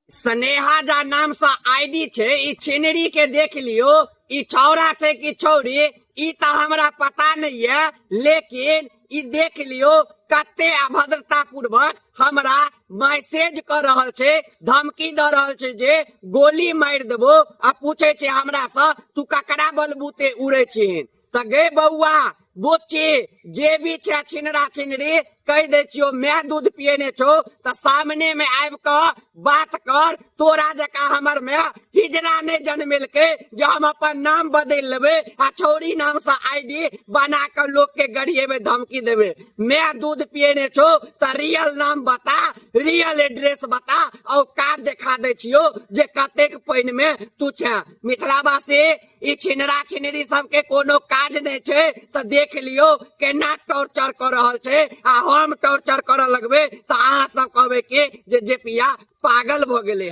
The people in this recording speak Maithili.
स्नेहा जा नाम से आईडी छै, ई छिनरी के देख लियो, ई छौड़ा छै कि छौड़ी ई तऽ हमरा पता नहीं है, लेकिन ई देख लियो कते अभद्रता पूर्वक हमरा मैसेज कर रहल छै, धमकी दऽ रहल छै जे गोली मारि देबो, आ पूछे छै हमरा से तू ककरा बलबूते उड़े छिहिन। तऽ गे बौआ बुच्ची जे भी छै छिनरा छिनरी कहि दै छियौ, माय दूध पियने छौ तऽ सामने में आबि कऽ बात कर। तोरा जकाँ हमर माय हिजड़ा नहि जनमेलकै जे हम अपन नाम बदलि लेबै आ छौड़ी नाम से आईडी बना कऽ लोक के गरिएबै, धमकी देबै। माय दूध पियने छौ तऽ रियल नाम बता, रियल एड्रेस बता, औकात देखा दै छियौ जे कतेक पानि में तू छे। मिथिलावासी, ई छिनरा छिनरी सबके कोनो काज नहि छै तऽ देख लियौ केना टॉर्चर कऽ रहल छै, आ हम टॉर्चर करऽ लगबै तऽ अहाँ सब कहबै कि जे जेपिया पागल भऽ गेलै।